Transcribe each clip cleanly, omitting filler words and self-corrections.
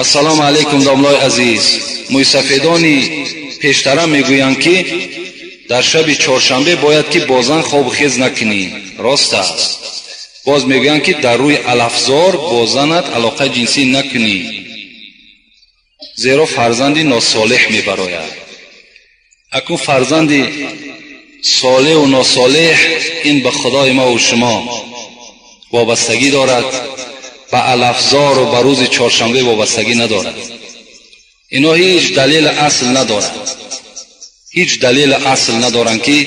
Ассалому алайкум, домлои азиз. Мӯйсафедони пештара мегӯянд, ки дар шаби чоршанбе бояд ки бо зан хобу хез накунӣ. Рост аст. Боз мегӯянд, ки дар рӯи алафзор бо занат алоқаи ҷинсӣ накунӣ, зеро фарзанди носолеҳ мебарояд. Акун фарзанди солеҳу носолеҳ ин ба худои мо ва шумо вобастагӣ дорад, ба алафзору ба рӯзи чоршанбе вобастагӣ надорад. Ино ҳеҷ далели асл надоранд, ҳеҷ далели асл надоранд, ки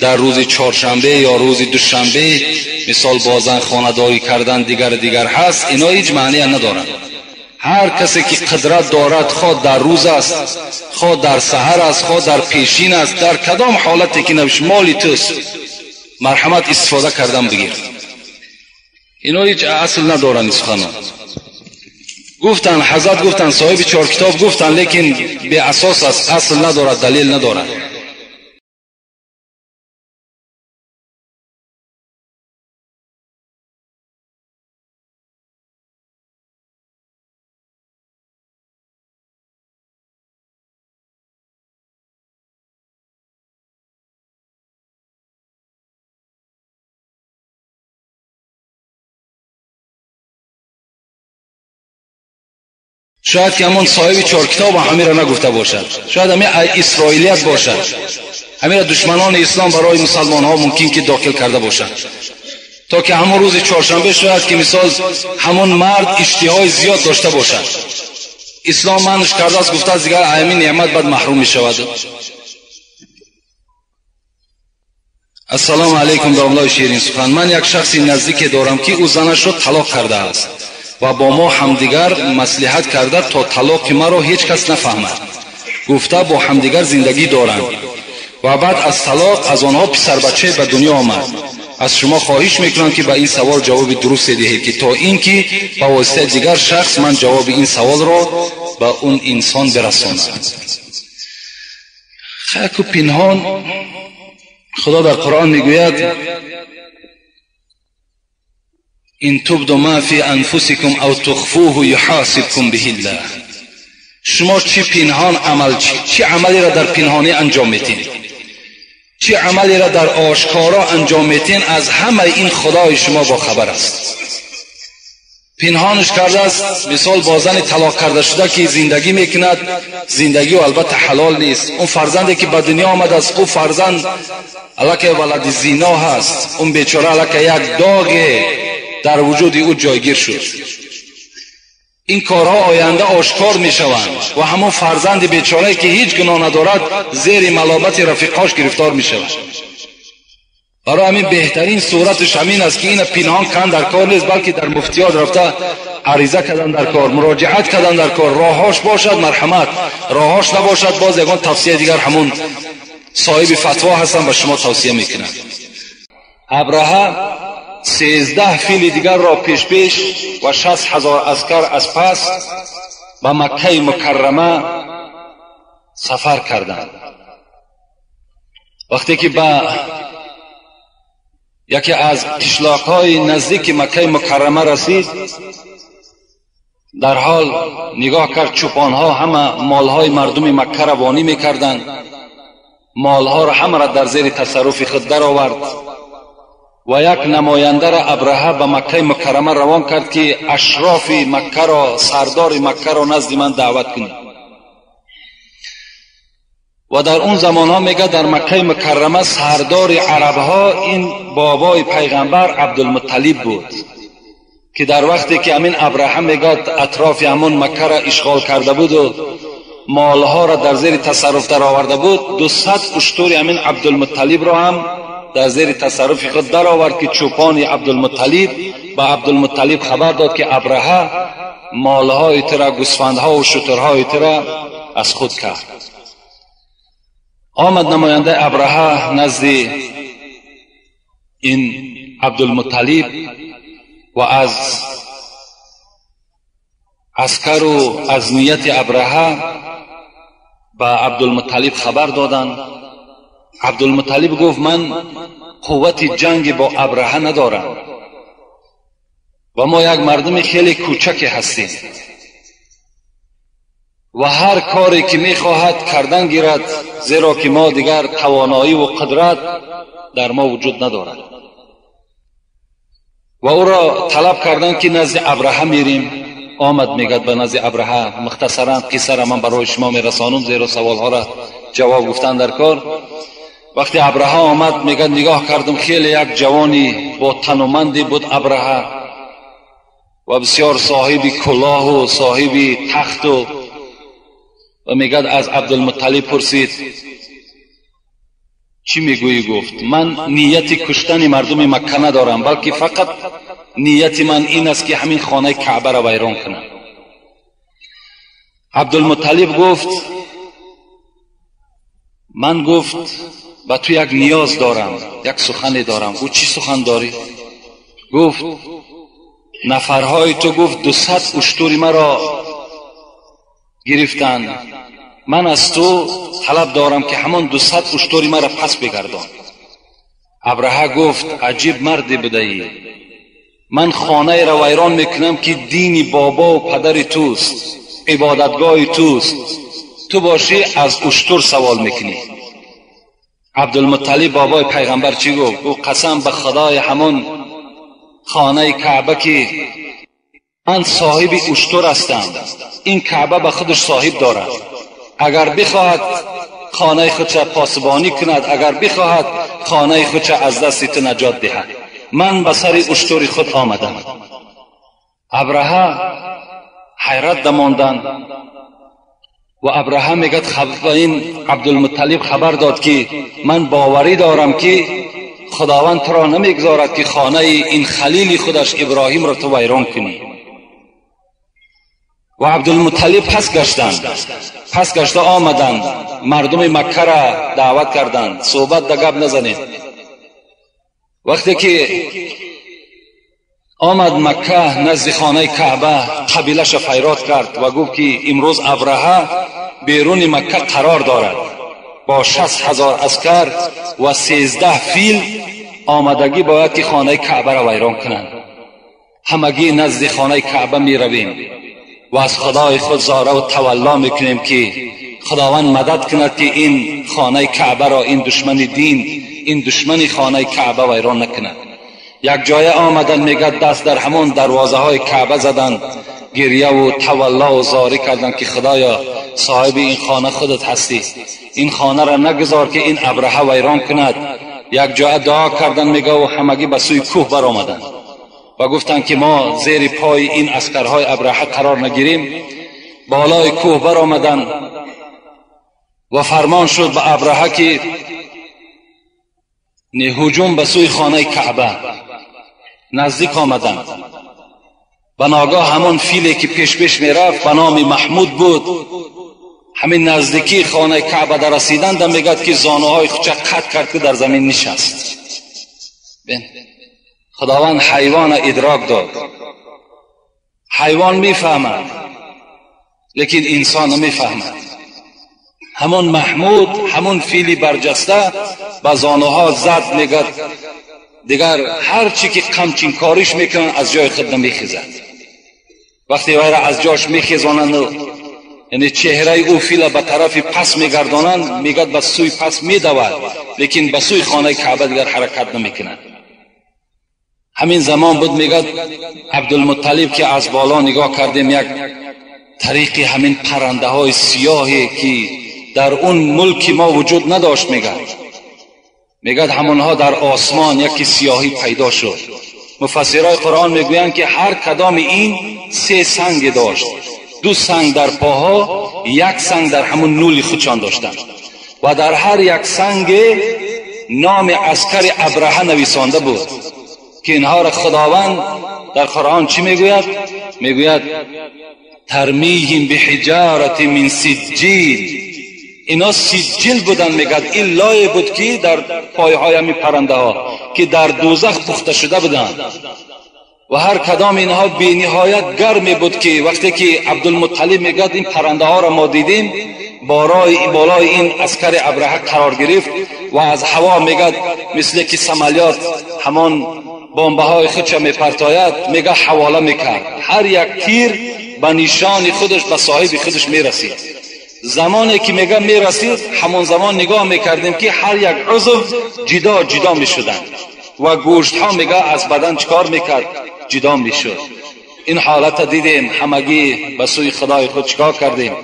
дар рӯзи чоршанбе ё рӯзи душанбе мисол бо зан хонадорӣ кардан дигар дигар ҳаст. Ино ҳеҷ маъния надоранд. Ҳар касе ки қудрат дорад, хоҳ дар рӯз аст, хоҳ дар саҳар аст, хоҳ дар пешин аст, дар кадом ҳолате ки набошад, моли туст, марҳамат истифода кардан бигир. Ино ҳеҷ асл надоранд. Суханон гуфтанд, ҳазрат гуфтанд, соҳиби чор китоб гуфтанд, лекин беасос аст, асл надорад, далел надорад. Шояд ки ҳамон соҳиби чор китоб ҳамира нагуфта бошад, шояд ҳамин исроилият бошад, ҳамира душманони ислом барои мусалмонҳо мумкин ки дохил карда бошад, то ки ҳамон рӯзи чоршанбе шояд ки мисол ҳамон мард иштиҳои зиёд дошта бошад. Ислом манш кардааст, гуфтааст дигар ҳамин неъмат баъд маҳрум мешавад. Ассалому алайкум, домлои ширин сухан. Ман як шахси наздике дорам, ки ӯ занашро талоқ кардааст ва бо мо ҳамдигар маслиҳат карда, то талоқи маро ҳеҷ кас нафаҳмад, гуфта бо ҳамдигар зиндагӣ доранд ва баъд аз талоқ аз онҳо писарбачае ба дунё омад. Аз шумо хоҳиш мекунам, ки ба ин савол ҷавоби дурусте диҳед, ки то ин ки ба воситаи дигар шахс ман ҷавоби ин саволро ба он инсон бирасонам. Хаку пинҳон Худо дар Қуръон мегӯяд: ин тубду ма фи анфусикум ав тухфуҳу юҳосибкум биҳи ллаҳ. Шумо чӣ пинҳон амал, чӣ амалеро дар пинҳонӣ анҷом медиҳед, чӣ амалеро дар ошкоро анҷом медиҳед, аз ҳамаи ин Худои шумо бохабар аст. Пинҳонаш кардааст, мисол бо зани талоқ карда шуда ки зиндагӣ мекунад, зиндагиу албатта ҳалол нест. Он фарзанде ки ба дунё омадааст, ӯ фарзанд аллакай валади зино ҳаст, он бечора аллакай як доғе дар вуҷуди ӯ ҷойгир шуд. Ин корҳо оянда ошкор мешаванд ва ҳамон фарзанди бечорае ки ҳеҷ гуноҳ надорад зери маломати рафиқҳош гирифтор мешавад. Барои ҳамин беҳтарин сураташ ҳамин аст, ки ина пинҳон кан дар кор нест, балки дар муфтиёт рафта ариза кардан дар кор, муроҷиат кардан дар кор. Роҳҳош бошад марҳамат, роҳҳош набошад боз ягон тавсияи дигар ҳамон соҳиби фатво ҳастам ба шумо тавсия мекунам. Абраҳа 13 фили дигарро пешпеш ва 60 ҳазор аскар аз пас ба Маккаи Мукаррама сафар карданд. Вақте ки ба яке аз қишлоқҳои наздики Маккаи Мукаррама расид, дар ҳол нигоҳ кард, чӯпонҳо ҳама молҳои мардуми Маккаро вонӣ мекарданд, молҳоро ҳамаро дар зери тасарруфи худ даровард ва як намояндаро Абраҳа ба Маккаи Мукаррама равон кард, ки ашрофи Маккаро, сардори Маккаро назди ман даъват кунед. Ва дар он замонҳо мега дар Маккаи Мукаррама сардори арабҳо ин бобои пайғамбар Абдулмутталиб буд, ки дар вақте ки ҳамин Абраҳа мега атрофи ҳамон Маккаро ишғол карда буду молҳоро дар зери тасарруф дароварда буд, 200 уштури ҳамин Абдулмутталибро ҳам дар зери тасарруфи худ даровард, ки чӯпони Абдулмутталиб ба Абдулмутталиб хабар дод, ки Абраҳа молҳои тура, гӯсфандҳову шутурҳои тура аз худ кард. Омад намояндаи Абраҳа назди ин Абдулмутталиб ва аз аскару аз нияти Абраҳа ба Абдулмутталиб хабар доданд. Абдулмутталиб гуфт: ман қуввати ҷанги бо Абраҳа надорам ва мо як мардуми хеле кӯчаке ҳастем. ва ҳар коре ки мехоҳад кардан гирад, зеро ки мо дигар тавоноӣ ва қудрат дар мо вуҷуд надорад. Ва ӯро талаб карданд ки назди Абраҳа мерим. Омад, мегӯяд, ба назди Абраҳа. Мухтасаран қиссаро ман барои шумо мерасонам, зеро саволҳоро ҷавоб гуфтан дар кор. Вақте Абраҳа омад, мегӯяд, нигоҳ кардам, хеле як ҷавони бо тануманде буд Абраҳа ва бисёр соҳиби кулоҳу соҳиби тахту. Ва мегӯяд, аз Абдулмутталиб пурсид, чӣ мегӯӣ? Гуфт, ман нияти куштани мардуми Макка надорам, балки фақат нияти ман ин аст ки ҳамин хонаи Каъбаро вайрон кунам. Абдулмутталиб гуфт, ман, гуфт, ба ту як ниёз дорам, як сухане дорам. Гуфт, чӣ сухан дорӣ? Гуфт, нафарҳои ту, гуфт, 200 уштури маро гирифтанд. Ман аз ту талаб дорам ки ҳамон 200 уштури маро пас бигардон. Абраҳа гуфт, аҷиб марде будаӣ. Ман хонаеро вайрон мекунам ки дини бобову падари туст, ибодатгоҳи туст. Ту бошӣ аз уштур савол мекунӣ. Абдулмутталиб бобои пайғамбар чӣ гуфт? Гуфт, қасам ба худои ҳамон хонаи Каъба ки ман соҳиби уштур ҳастам. Ин Каъба ба худаш соҳиб дорад. Агар бихоҳад хонаи худша посбонӣ кунад, агар бихоҳад хонаи худша аз дасти ту наҷот диҳад. Ман ба сари уштури худ омадам. Абраҳа ҳайрат дамонданд ва Абраҳа мегӯяд, ба ин Абдулмутталиб хабар дод ки ман боварӣ дорам ки Худованд туро намегузорад ки хонаи ин халили худаш Иброҳимро ту вайрон кунӣ. Ва Абдулмутталиб пас гаштанд. Пас гашта омаданд, мардуми Маккаро даъват карданд, суҳбат да гап назанед. Вақте ки омад Макка назди хонаи Каъба, қабилаша файрод кард ва гуфт ки имрӯз Абраҳа беруни Макка қарор дорад бо 60 000 аскар ва 13 фил омадагӣ, бояд ки хонаи Каъбаро вайрон кунанд. Ҳамагӣ назди хонаи Каъба меравем ва аз Худои худ зораву тавалло мекунем ки Худованд мадад кунад ки ин хонаи Каъбаро ин душмани дин, ин душмани хонаи Каъба вайрон накунад. Як ҷоя омаданд, мегӯяд, даст дар ҳамон дарвозаҳои Каъба заданд, гирьяву таваллову зорӣ карданд ки Худоё, соҳиби ин хона худат ҳастӣ, ин хонаро нагузор ки ин Абраҳа вайрон кунад. Як ҷоя дуо карданд, мегӯяд, ҳамагӣ ба сӯи кӯҳ баромаданд ва гуфтанд ки мо зери пои ин аскарҳои Абраҳа қарор нагирем. Болои кӯҳ баромаданд ва фармон шуд ба Абраҳа ки ҳуҷум ба сӯи хонаи Каъба. Наздик омаданд, ба ногаҳ ҳамон филе ки пешпеш мерафт, ба номи Маҳмуд буд, ҳамин наздикии хонаи Каъба дар расиданда, мегӯяд, ки зонуҳои худша қат кард ки дар замин нишаст. Худованд ҳайвона идрок дод. Ҳайвон мефаҳмад, лекин инсон намефаҳмад. Ҳамон Маҳмуд, ҳамон фили барҷаста ба зонуҳо зад, мегӯяд, дигар ҳар чӣ ки қамчинкориш мекунанд, аз ҷои худ намехезад. Вақте вайра аз ҷош мехезонанду, яъне чеҳраи ӯ фила ба тарафи пас мегардонанд, мегӯяд, ба сӯи пас медавад, лекин ба сӯи хонаи Каъба дигар ҳаракат намекунад. Ҳамин замон буд, мегӯяд Абдулмутталиб, ки аз боло нигоҳ кардем, як тариқи ҳамин паррандаҳои сиёҳе ки дар он мулки мо вуҷуд надошт, мегӯяд, ҳамонҳо дар осмон яке сиёҳӣ пайдо шуд. Муфассирои Қуръон мегӯянд ки ҳар кадоми ин се санге дошт: ду санг дар поҳо, як санг дар ҳамон нули худшон доштанд ва дар ҳар як санге номи аскари Абраҳа нависонда буд, ки инҳоро Худованд дар Қуръон чӣ мегӯяд? Мегӯяд: ترميهم بحجارة من سجيل. اینا سجیل بودن. میگد این لایه بود که در پایهای همین پرنده ها که در دوزخ پخته شده بودند و هر کدام اینها بی نهایت گرمی بود که وقتی که عبدالمطلب میگد این پرنده ها را ما دیدیم بالای این عسکر ابرهه قرار گرفت و از هوا، میگد، مثل که سمالیات همان بمبه های خودش میپرتاید، میگه، حواله میکرد. هر یک تیر ба нишони худаш, ба соҳиби худаш мерасид. Замоне ки мега мерасид, ҳамон замон нигоҳ мекардем ки ҳар як узв ҷидо ҷидо мешуданд ва гӯштҳо мега аз бадан чикор мекард? Ҷидо мешуд. Ин ҳолата дидем, ҳамагӣ ба сӯи Худои худ чикор кардем?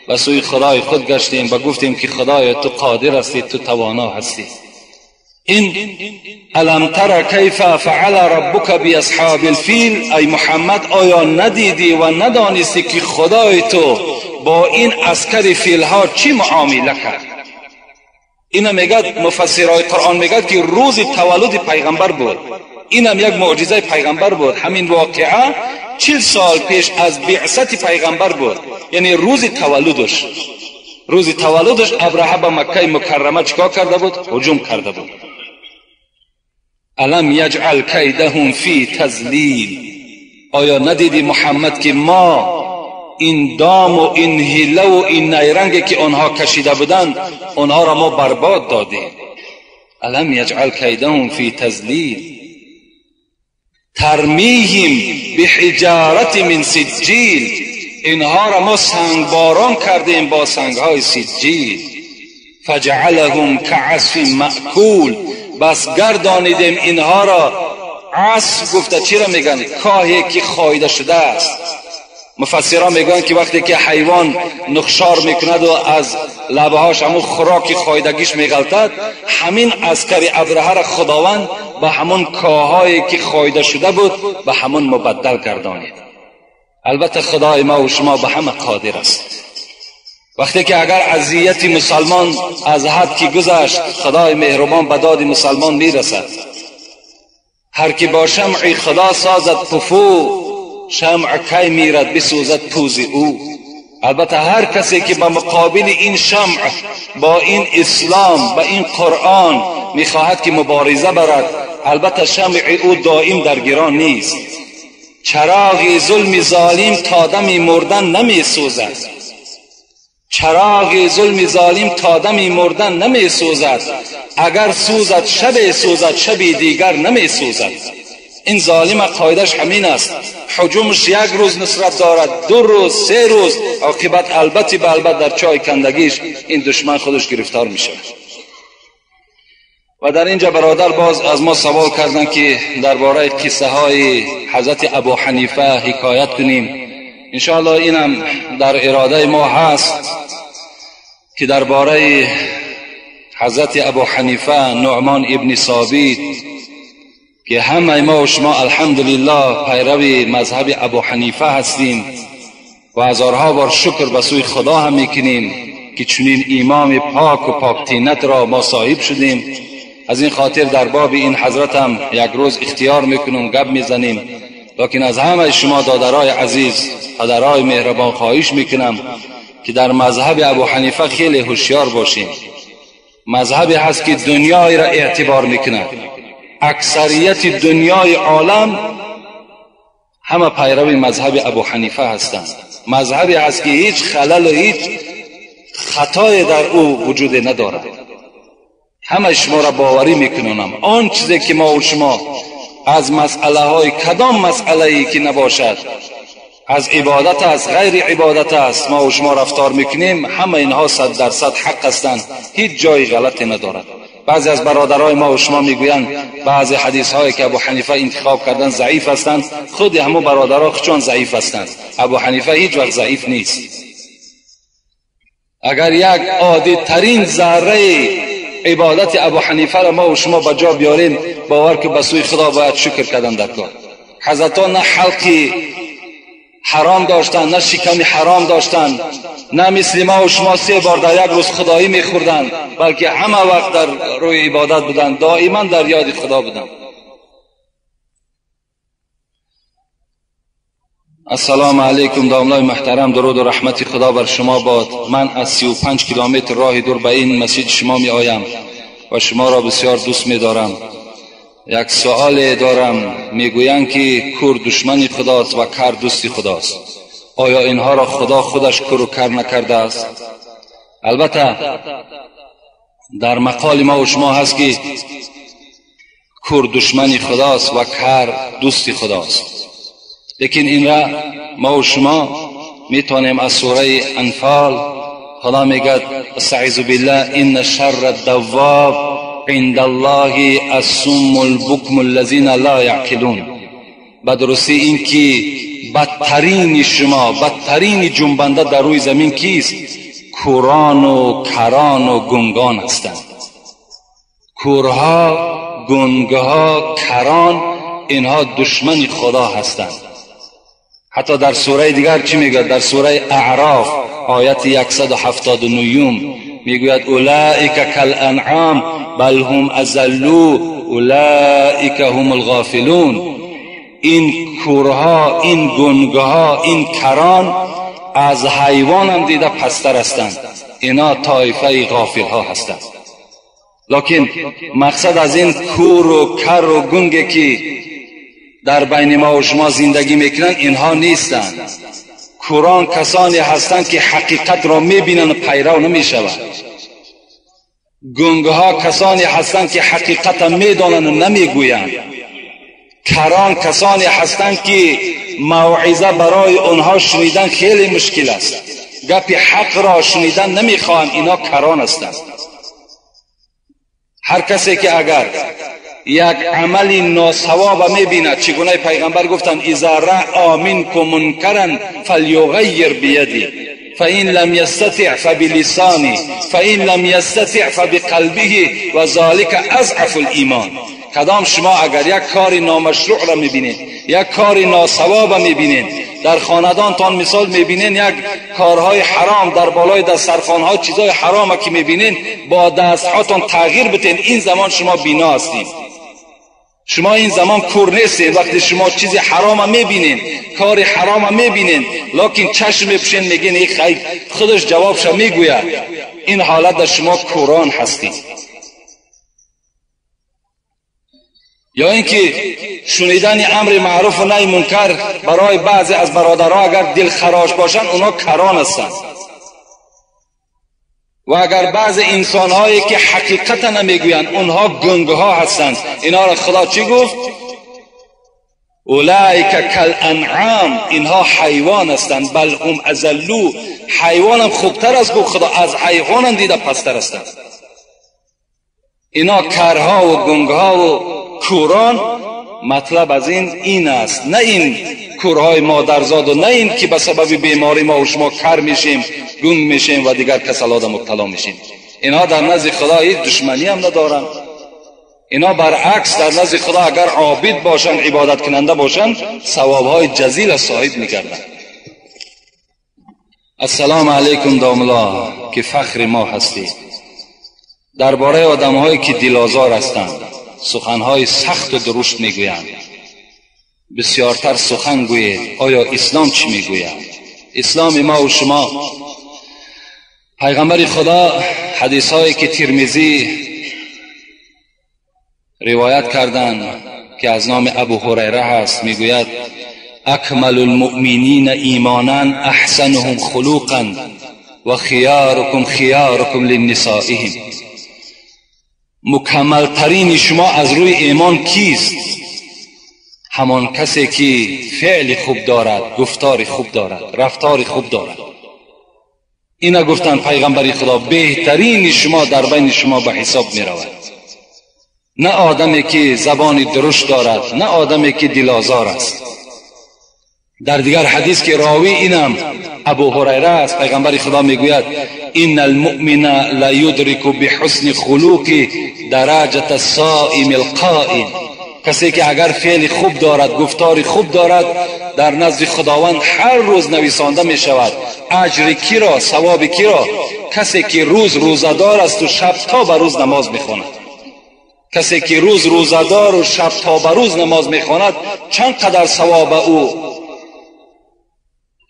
Ба сӯи Худои худ гаштем ва гуфтем ки Худоё, ту қодир ҳастӣ, ту тавоно ҳастӣ. Ин алам тара кайфа фаала раббука биасҳаби лфил, ай Муҳаммад, оё надидӣ ва надонистӣ ки Худои ту бо ин аскари филҳо чӣ муомила кард? Ина мегӯяд муфассирои Қуръон, мегӯяд ки рӯзи таваллуди пайғамбар буд. Инам як муъҷизаи пайғамбар буд. Ҳамин воқеа 40 сол пеш аз биъсати пайғамбар буд, яъне рӯзи таваллудаш. Рӯзи таваллудаш Абраҳа ба Маккаи Мукаррама чикор карда буд? Ҳуҷум карда буд. Алам яҷъал кайдаҳум фи тазлил, оё надидӣ Муҳаммад ки мо ин дому ин ҳилаву ин найранге ки онҳо кашида буданд, онҳоро мо барбод додем? Алам яҷъал кайдаҳум фи тазлил тармиҳим биҳиҷарати мин сиҷҷил, инҳоро мо сангборон кардем бо сангҳои сиҷҷил. Фаҷаалаҳум каасфин маъкул, бас гардонидем инҳоро. Асф гуфта чиро мегӯянд? Коҳе ки хоида шудааст. Муфассирон мегӯянд ки вақте ки ҳайвон нухшор мекунад ва аз лабаҳош ҳамун хӯроки хоидагиш меғалтад, ҳамин аскари Абраҳаро Худованд ба ҳамон коҳҳое ки хоида шуда буд ба ҳамон мубаддал гардонид. Албатта Худои ма ва шумо ба ҳама қодир аст. Вақте ки агар азияти мусалмон аз ҳад ки гузашт, Худои меҳрубон ба доди мусалмон мерасад. Ҳар ки бо шамъи Худо созад пуфу, шамъ кай мирад бисӯзад пӯзи ӯ. Албатта ҳар касе ки ба муқобили ин шамъ, бо ин ислом, ба ин Қуръон мехоҳад ки мубориза барад, албатта шамъи ӯ доим дар гирон нест. Чароғи зулми золим то дами мурдан намесӯзад. Чароғи зулми золим то дами мурдан намесӯзад. Агар сӯзад шабе сӯзад, шаби дигар намесӯзад. Ин золима қоидааш ҳамин аст. Ҳуҷумаш як рӯз нусрат дорад, 2 рӯз, 3 рӯз, оқибат албатти ба албат дар чой кандагиш ин душман худаш гирифтор мешавад. Ва дар инҷа бародар боз аз мо савол карданд ки дар бораи қиссаҳои ҳазрати Абу Ҳанифа ҳикоят кунем. Иншоаллоҳ инам дар иродаи мо ҳаст ки дар бораи ҳазрати Абу Ҳанифа Нуъмон ибни Собит, ки ҳамаи мо ва шумо алҳамдулиллоҳ пайрави мазҳаби Абу Ҳанифа ҳастем ва ҳазорҳо бор шукр ба сӯи Худо ҳам мекунем ки чунин имоми пок ва поктинатро мо соҳиб шудем. Аз ин хотир дар боби ин ҳазратам як рӯз ихтиёр мекунем, гап мезанем. Лекин аз ҳамаи шумо додарои азиз, падарои меҳрабон хоҳиш мекунам ки дар мазҳаби Абу Ҳанифа хеле ҳушёр бошем. Мазҳабе ҳаст ки дунёеро эътибор мекунад. Аксарияти дунёи олам ҳама пайрави мазҳаби Абу Ҳанифа ҳастанд. Мазҳабе ҳаст ки ҳеҷ халалу ҳеҷ хатое дар ӯ вуҷуде надорад. Ҳамаи шуморо боварӣ мекунонам, он чизе ки мо ва шумо аз масъалаҳои кадом масъалае ки набошад, аз ибодат аст, ғайри ибодат аст, мо ва шумо рафтор мекунем, ҳама инҳо 100% ҳақ ҳастанд, ҳеҷ ҷои ғалате надорад. Баъзе аз бародарои мо ва шумо мегӯянд баъзе ҳадисҳое ки Абу Ҳанифа интихоб кардан заиф ҳастанд. Худи ҳамон бародаро чун заиф ҳастанд. Абу Ҳанифа ҳеҷ вақт заиф нест. Агар як оддитарин зарраи ибодати Абу Ҳанифаро мо ва шумо ба ҷо биёрем, бовар ки ба сӯи Худо бояд шукр кардан дар кор. Ҳазратон на ҳалқи ҳаром доштанд, на шиками ҳаром доштанд, на мисли мо ва шумо 3 бор дар як рӯз худоӣ мехӯрданд, балки ҳама вақт дар рӯи ибодат буданд, доиман дар ёди Худо буданд. Ассалому алайкум домлаи муҳтарам, дуруду раҳмати Худо бар шумо бод. Ман аз 35 километр роҳи дур ба ин масҷид шумо меоям ва шуморо бисёр дӯст медорам. Як суоле дорам. Мегӯянд ки кур душмани Худост ва кар дӯсти Худост. Оё инҳоро Худо худаш куру кар накардааст? Албатта дар мақоли мо ва шумо ҳаст ки кур душмани Худост ва кар дӯсти Худост. Лекин инра ма ва шумо метавонем аз сураи Анфал, Худо мегӯяд: استعیذ بالله ان شر الدواب عند الله الصم البکم الذین لا یعقلون. ба дурустӣ ин ки бадтарини шумо, бадтарини ҷунбанда дар рӯи замин кист? Кӯрону карону гунгон ҳастанд. Кӯрҳо, гунгҳо, карон, инҳо душмани Худо ҳастанд. ҳатто дар сураи дигар чӣ мегӯяд? Дар сураи Аъроф ояти 179 мегӯяд: اولئک کالانعام بل هم اضل اولئک هم الغافلون. این کورها، این گنگها، این کران از حیوان هم دیده پستر هستند. اینا طایفه غافل ها هستند. لکن مقصد از این کور و کر و گنگ که در بین ما و شما زندگی میکنند اینها نیستند. کوران کسانی هستند که حقیقت را میبینند و پیرو نمیشوند. گنگها کسانی هستند که حقیقت را میدانند و نمیگویند. کران کسانی هستند که موعظه برای آنها شنیدن خیلی مشکل است، گپ حق را شنیدن نمیخواهند. اینا کران هستند. هر کسی که اگر یک عمل ناصواب میبیند، چگونه پیغمبر گفتند: اذا رأى منکم منکرا فلیغیر بیده فإن لم یستطع فبلسانه فإن لم یستطع فبقلبه و ذلک اضعف الایمان. کدام شما اگر یک کار نامشروع را میبینید، یک کار ناصواب میبینید، در خاندانتان مثال میبینین یک کارهای حرام در بالای دسترخوان‌ها، چیزای حرام که میبینین، با دستهاتان تغییر بتین، این زمان شما بینا هستین. شما این زمان کور نیستین. وقتی شما چیزی حرام میبینین، کار حرام میبینین، لکن چشم میپوشین، میگین این خیر خودش جوابش میگوید، این حالت در شما کوران هستین. یا اینکه شنیدن امر معروف و نهی منکر برای بعضی از برادرها اگر دلخراش باشند، اونا کران هستند. و اگر بعض انسانهایی که حقیقت نمیگویند، اونها گنگها هستند. اینا را خدا چی گفت؟ اولئک کالانعام، اینها حیوان هستند. بل هم اضلوا، حیوان هم خوبتر است گفت خدا، از حیوان هم دیده پستر هستند. اینا کرها و گنگها و کوران. مطلب از این است، نه این کورهای مادرزاد و نه این که به سبب بیماری ما و شما کر میشیم، گنگ میشیم و دیگر کسلات مبتلا میشیم. اینها در نزد خدا هیچ دشمنی هم ندارند. اینا برعکس در نزد خدا اگر عابد باشند، عبادت کننده باشند، ثوابهای جزیل صاحب میگردند. السلام علیکم داملا که فخر ما هستید. درباره آدمهایی که دلازار هستند، سخنهای سخت و درشت میگویند، بسیارتر سخن گویید. آیا اسلام چی میگوید؟ اسلام ما و شما، پیغمبر خدا حدیث هایی که ترمذی روایت کردند که از نام ابو هریره هست، میگوید: اکمل المؤمنین ایمانا احسنهم خلقا و خیارکم خیارکم لنسائهم. مکملترین شما از روی ایمان کیست؟ همان کسی که فعل خوب دارد، گفتار خوب دارد، رفتار خوب دارد. اینا گفتن پیغمبر خدا بهترین شما در بین شما به حساب می رود، نه آدمی که زبان درشت دارد، نه آدمی که دلازار است. در دیگر حدیث که راوی اینم ابو هریره است، پیغمبر خدا میگوید: ان المؤمن لا یدرک بحسن خلق درجه الصائم القائم. کسی که اگر فعل خوب دارد، گفتار خوب دارد، در نزد خداوند هر روز نویسانده می شود اجر کی را، ثواب کی را؟ کسی که روز روزه‌دار است و شب تا به روز نماز میخواند. کسی که روز روزه‌دار و شب تا به روز نماز میخواند، چند قدر ثواب او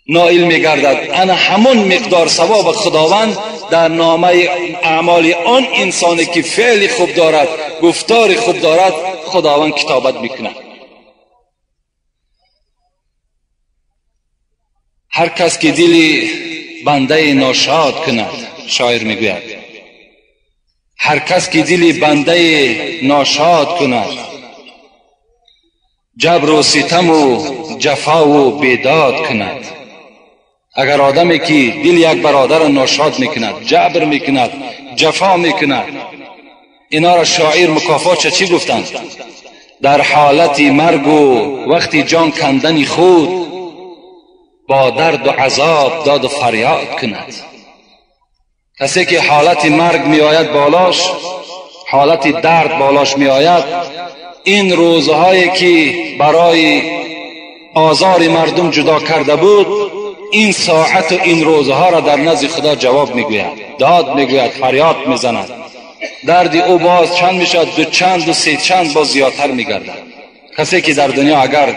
نائل میگردد؟ انا همون مقدار ثواب خداوند در نامه اعمال آن انسانی که فعل خوب دارد، گفتار خوب دارد، خداوند کتابت میکند. هر کس که دل بنده ناشاد کند، شاعر میگوید هر کس که دل بنده ناشاد کند، Ҷабру ситаму ҷафову бедод кунад. Агар одаме ки дили як бародарро ношод мекунад, ҷабр мекунад, ҷафо мекунад, инҳоро шоир мукофотша чӣ гуфтанд? Дар ҳолати маргу вақти ҷон кандани худ бо дарду азоб доду фарёд кунад. Касе ки ҳолати марг меояд болош, ҳолати дард болош меояд, ин рӯзҳое ки барои озори мардум ҷудо карда буд, ин соату ин рӯзҳоро дар назди Худо ҷавоб мегӯяд, дод мегӯяд, фарёд мезанад. Дарди ӯ боз чанд мешавад? Ду чанду се чанд боз зиёдтар мегардад. Касе ки дар дунё агар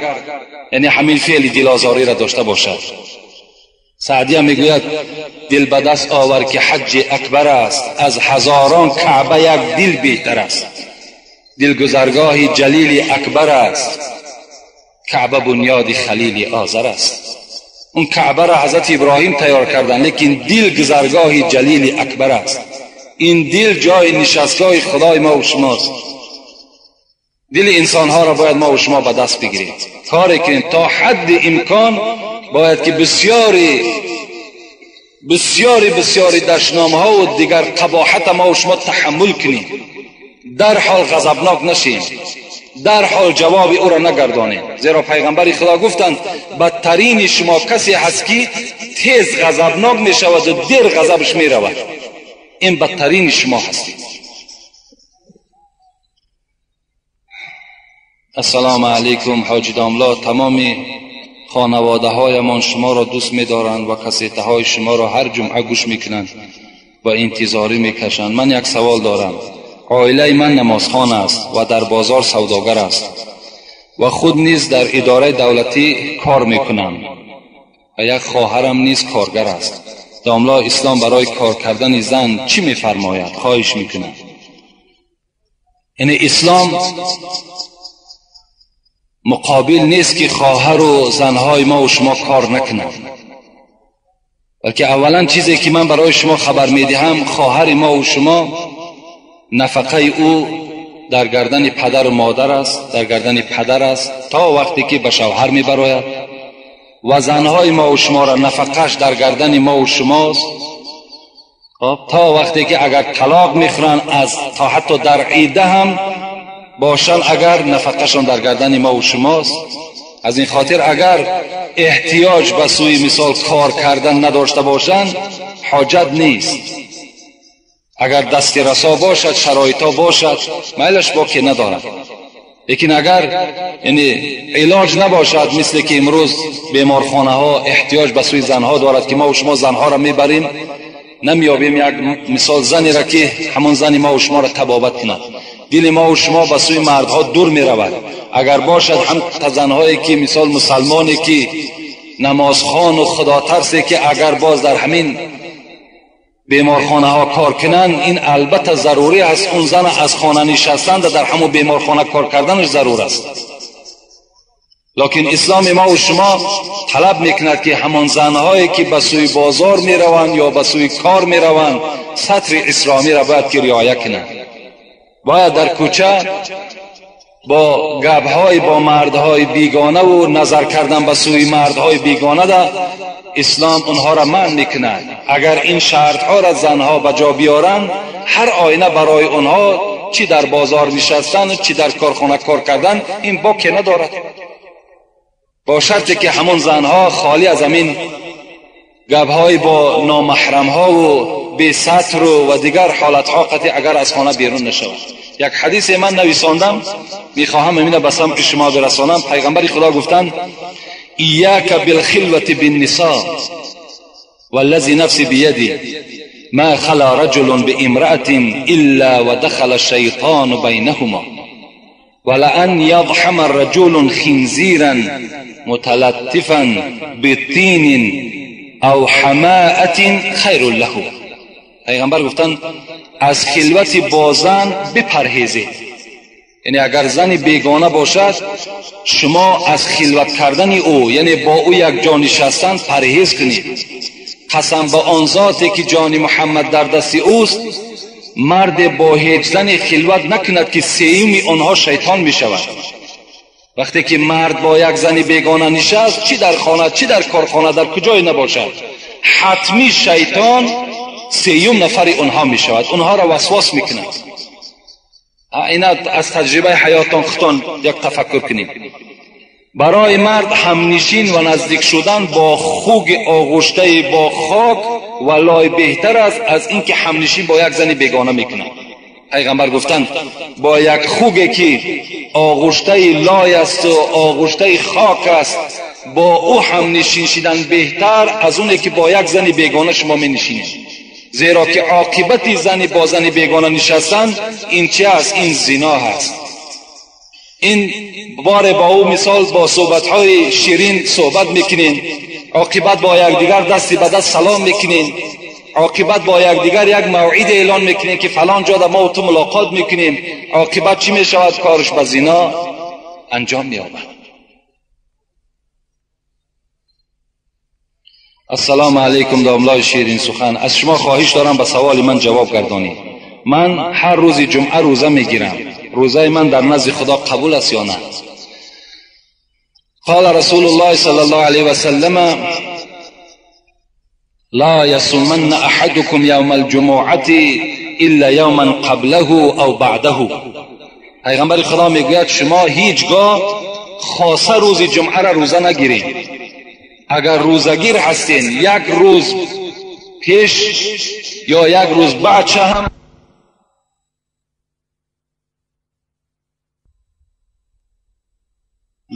яъне ҳамин феъли дилозориро дошта бошад. Саъдия мегӯяд: дил ба даст овар ки ҳаҷҷи акбар аст, аз ҳазорон каъба як дил беҳтар аст. Дилгузаргоҳи ҷалили акбар аст, каъба бунёди халили озар аст. Он каъбаро ҳазрати Иброҳим тайёр карданд, лекин дил гузаргоҳи ҷалили акбар аст. Ин дил ҷои нишастгоҳи Худои мо ва шумост. Дили инсонҳоро бояд мо ва шумо ба даст бигирем, коре кунем то ҳадди имкон. Бояд ки бисёри бисёри бисёри дашномҳо ва дигар қабоҳата мо ва шумо таҳаммул кунем, дарҳол ғазабнок нашем, дарҳол ҷавоби ӯро нагардонем. Зеро пайғамбари Худо гуфтанд: бадтарини шумо касе ҳаст ки тез ғазабнок мешавад ва дер ғазабаш меравад. Ин бадтарини шумо ҳастед. Ассалому алайкум ҳоҷи домло, тамоми хонаводаҳоямон шуморо дӯст медоранд ва кассетаҳои шуморо ҳар ҷумъа гӯш мекунанд ва интизорӣ мекашанд. Ман як савол дорам. Оилаи ман намозхон аст ва дар бозор савдогар аст ва худ низ дар идораи давлатӣ кор мекунам ва як хоҳарам низ коргар аст. Домло, ислом барои кор кардани зан чӣ мефармояд? Хоҳиш мекунам. Яъне ислом муқобил нест ки хоҳару занҳои мо ва шумо кор накунанд, балки аввалан чизе ки ман барои шумо хабар медиҳам, хоҳари мо ва шумо нафақаи ӯ дар гардани падару модар аст, дар гардани падар аст то вақте ки ба шавҳар мебарояд, ва занҳои мо ва шуморо нафақааш дар гардани мо ва шумост то вақте ки агар талоқ мехӯранд, аз то ҳатто дар ида ҳам бошанд, агар нафақашон дар гардани мо ва шумост. Аз ин хотир агар эҳтиёҷ ба сӯи мисол кор кардан надошта бошанд, ҳоҷат нест. Агар дасти расо бошад, шароитҳо бошад, майлаш боке надорад. Лекин агар яъне илоҷ набошад, мисле ки имрӯз беморхонаҳо эҳтиёҷ ба сӯи занҳо дорад ки мо ва шумо занҳоро мебарем, намеёбем як мисол занеро ки ҳамон зани мо ва шуморо табобат кунад. Дили мо ва шумо ба сӯи мардҳо дур меравад. Агар бошад ҳам занҳое ки мисол мусалмоне ки намозхону худотарсе ки агар боз дар ҳамин беморхонаҳо кор кунанд, ин албатта зарурӣ аст. Он зан аз хона нишастан дар ҳамон беморхона кор карданаш зарур аст. Лекин исломи мо ва шумо талаб мекунад ки ҳамон занҳое ки ба сӯи бозор мераванд ё ба сӯи кор мераванд, сатри исломиро бояд ки риоя кунанд. Бояд дар кӯча бо гапҳои бо мардҳои бегонаву назар кардан ба сӯи мардҳои бегона да ислом онҳоро манъ мекунад. Агар ин шартҳоро занҳо ба ҷо биёранд, ҳар оина барои онҳо чӣ дар бозор нишастан, чӣ дар корхона кор кардан, ин боке надорад. Бо шарте ки ҳамон занҳо холӣ аз ҳамин гапҳои бо номаҳрамҳову бесатру ва дигар ҳолатҳо қатъи агар аз хона берун нашавад. Як ҳадисе ман нависондам, мехоҳам ҳамина ба самти шумо бирасонам. Пайғамбари Худо гуфтанд: إياك بالخلوة بالنساء والذي نفسي بيدي ما خلا رجل بامرأة إلا ودخل الشيطان بينهما ولأن يضحم الرجل خنزيرا متلطفا بطين أو حماءة خير له. پیغمبر گفتند از خلوت با زن بپرهیزید. یعنی اگر زن بیگانه باشد، شما از خلوت کردن او، یعنی با او یک جا نشستن پرهیز کنید. قسم به آن ذاتی که جان محمد در دست اوست، مرد با هیچ زن خلوت نکند که سیوم آنها شیطان می شود. وقتی که مرد با یک زن بیگانه نشست، چی در خانه چی در کارخانه در کجای نباشد، حتمی شیطان سیوم نفر اونها می شود، اونها را وسواس میکند. اینا از تجربه حیاتان خودتان یک تفکر کنیم. برای مرد همنشین و نزدیک شدن با خوگ آغشته با خاک و لای بهتر است از اینکه همنشین با یک زن بیگانه میکند. پیغمبر گفتند با یک خوگی که آغشته لای است و آغشته خاک است با او همنشین شدن بهتر از اونه که با یک زن بیگانه شما می نشینید. زیرا که عاقبت زن با زن بیگانه نشستن این چه است؟ این زنا هست. این بار با او مثال با صحبت‌های شیرین صحبت میکنین، عاقبت با یکدیگر دستی به دست سلام میکنین، عاقبت با یکدیگر یک موعد اعلان میکنین که فلان جا ما و تو ملاقات میکنیم. عاقبت چی میشود؟ کارش به زنا انجام مییابد. السلام علیکم داملای شیرین سخن، از شما خواهش دارم به سوال من جواب گردانید. من هر روز جمعه روزه میگیرم، روزه من در نزد خدا قبول است یا نه؟ قال رسول الله صلی الله علیه و سلم لا يصومن احدكم يوم الجمعه الا یوما قبله او بعده. پیغمبر خدا میگوید شما هیچگاه خاصه روز جمعه را روزه نگیرید. اگر روزگیر هستین یک روز پیش یا یک روز بعد هم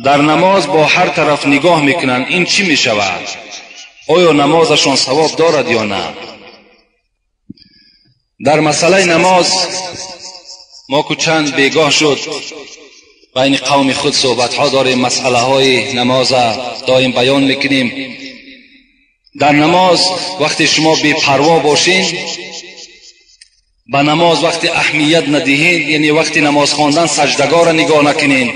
در نماز با هر طرف نگاه میکنند، این چی میشود؟ آیا نمازشان ثواب دارد یا نه؟ در مسئله نماز ما که چند بیگاه شد بین قوم خود صحبت ها داریم، مسئله های نماز دایم بیان میکنیم. در نماز وقتی شما بی پروا باشین، به نماز وقتی اهمیت ندهین، یعنی وقتی نماز خواندن سجدگاه را نگاه نکنین،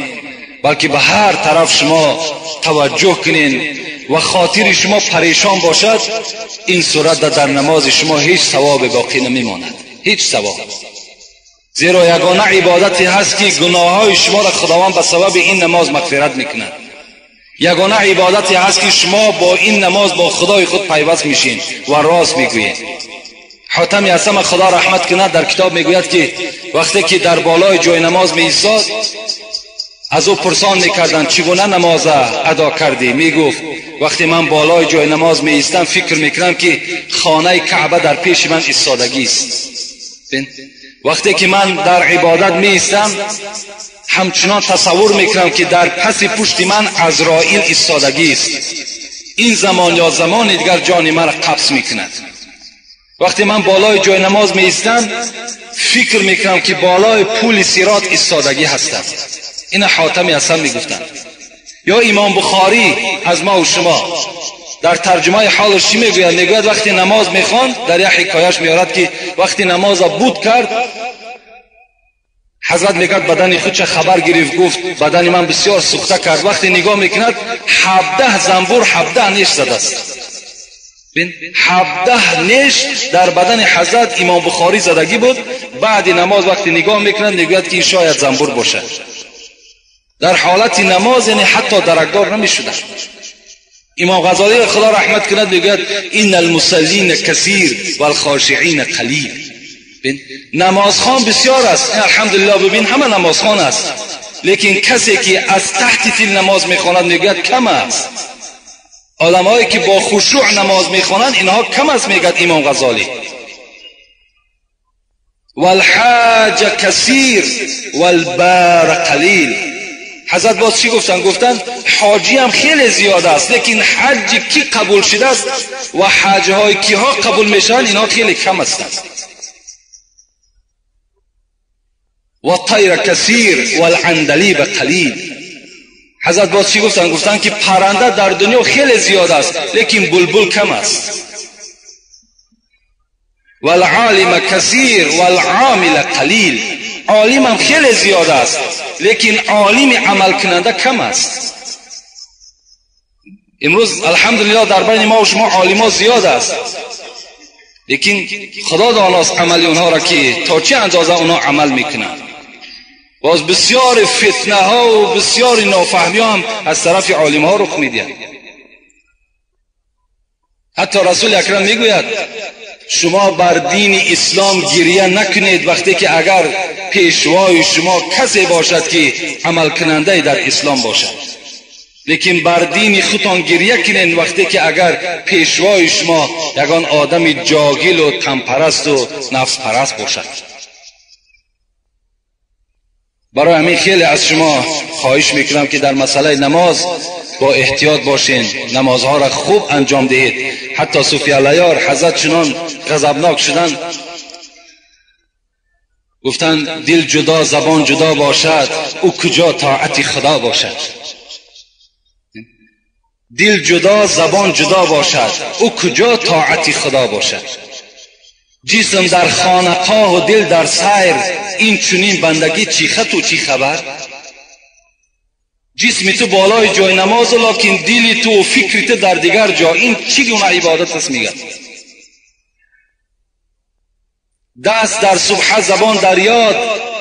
بلکه به هر طرف شما توجه کنین و خاطر شما پریشان باشد، این صورت در نماز شما هیچ ثواب باقی نمیماند، هیچ ثواب. زیرا یگانه عبادتی هست که گناههای شما را خداوند به سبب این نماز مغفرت میکند. یگانه عبادتی هست که شما با این نماز با خدای خود پیوست میشین و راز میگویین. حاتم یاسم خدا رحمت کند در کتاب میگوید که وقتی که در بالای جای نماز می ایستاد، از او پرسان میکردند چگونه نماز ادا کردی؟ میگفت وقتی من بالای جای نماز می ایستم فکر میکنم که خانه کعبه در پیش من ایستادگی است. وقتی که من در عبادت می ایستم همچنان تصور میکنم که در پس پشت من عزرائیل ایستادگی است. این زمان یا زمان دیگر جان مرا قبض میکند. وقتی من بالای جای نماز می ایستم فکر میکنم که بالای پول صراط ایستادگی هستم. این حاتم اصلا میگفتن. یا امام بخاری از ما و شما در ترجمه حالش چی میگوید؟ میگوید وقتی نماز میخواند، در یک حکایش میارد که وقتی نماز بود کرد، حضرت میگوید بدن خودش خبر گرفت، گفت بدن من بسیار سوخته کرد. وقتی نگاه میکند 17 زنبور 17 نیش زده است. 17 نیش در بدن حضرت امام بخاری زدگی بود. بعد نماز وقتی نگاه میکند میگوید که این شاید زنبور باشه. در حالت نماز یعنی حتی درکدار نمیشدن. امام غزالی خدا رحمت کند میگوید ان المصلین کثیر والخاشعین قلیل. نمازخوان بسیار است، الحمدلله ببین همه نمازخوان است، لیکن کسی که از تحت تیل نماز میخواند میگوید کم است. آدمهایی که با خشوع نماز میخوانند اینها کم است، میگوید امام غزالی. والحاج کثیر والبار قلیل. حضرت باز چی گفتن؟ گفتن حاجی هم خیلی زیاد است، لیکن حج کی قبول شده است و حج های کیها قبول میشن اینها خیلی کم هستند. و طیر کثیر والعندلیب قلیل. حضرت باز چی گفتن؟ گفتن که پرنده در دنیا خیلی زیاد است، لیکن بلبل کم است. والعالم کثیر والعامل قلیل. عالم هم خیلی زیاد است، لیکن عالم عمل کننده کم است. امروز الحمدلله در بین ما و شما عالما زیاد است، لیکن خدا داناست عمل اونها را که تا چه اندازه اونها عمل میکنند. باز بسیار فتنه ها و بسیار نافهمی هم از طرف عالم ها رخ میدهد. حتی رسول اکرم میگوید شما بر دین اسلام گریه نکنید وقتی که اگر پیشوای شما کسی باشد که عمل کننده در اسلام باشد، لیکن بر دین خودتان گریه کنید وقتی که اگر پیشوای شما یگان آدم جاهل و تنپرست و نفس پرست باشد. برای همین خیلی از شما خواهش میکنم که در مسئله نماز با احتیاط باشین، نمازها را خوب انجام دهید. حتی صوفی علیار حضرت چنان غضبناک شدن، گفتن دل جدا زبان جدا باشد، او کجا طاعت خدا باشد. دل جدا زبان جدا باشد، او کجا طاعت خدا باشد. جسم در خانقاه و دل در سیر، این چنین بندگی چی خط و چی خبر. جسم تو بالای جای نماز، لکن دل تو و فکر تو در دیگر جا، این چی گونه عبادت است؟ میگه دست در سبحه زبان در یاد،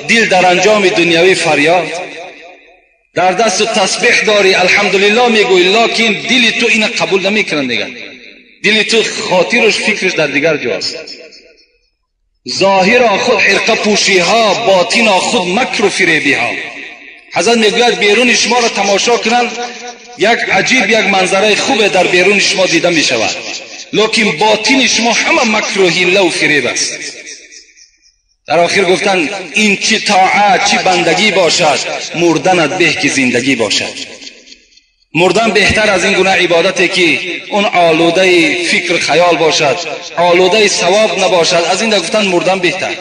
دل در انجام دنیوی فریاد. در دست تسبیح داری الحمدلله میگوی، لکن دل تو اینو قبول نمیکنن. دیگر دل تو خاطرش فکرش در دیگر جاست. ظاهرا خود حرقه پوشی ها، باطنا خود مکر و فریبی ها. حضرت میگوید بیرون شما را تماشا کنند، یک عجیب یک منظره خوب در بیرون شما دیده می شود، لکن باطن شما همه مکر و حیله و فریب است. در آخر گفتن این چی طاعت چی بندگی باشد، مردنت به که زندگی باشد. مردن بهتر از این گونه عبادتی که اون آلوده فکر خیال باشد، آلوده ثواب نباشد. از این گفتن مردن بهتر.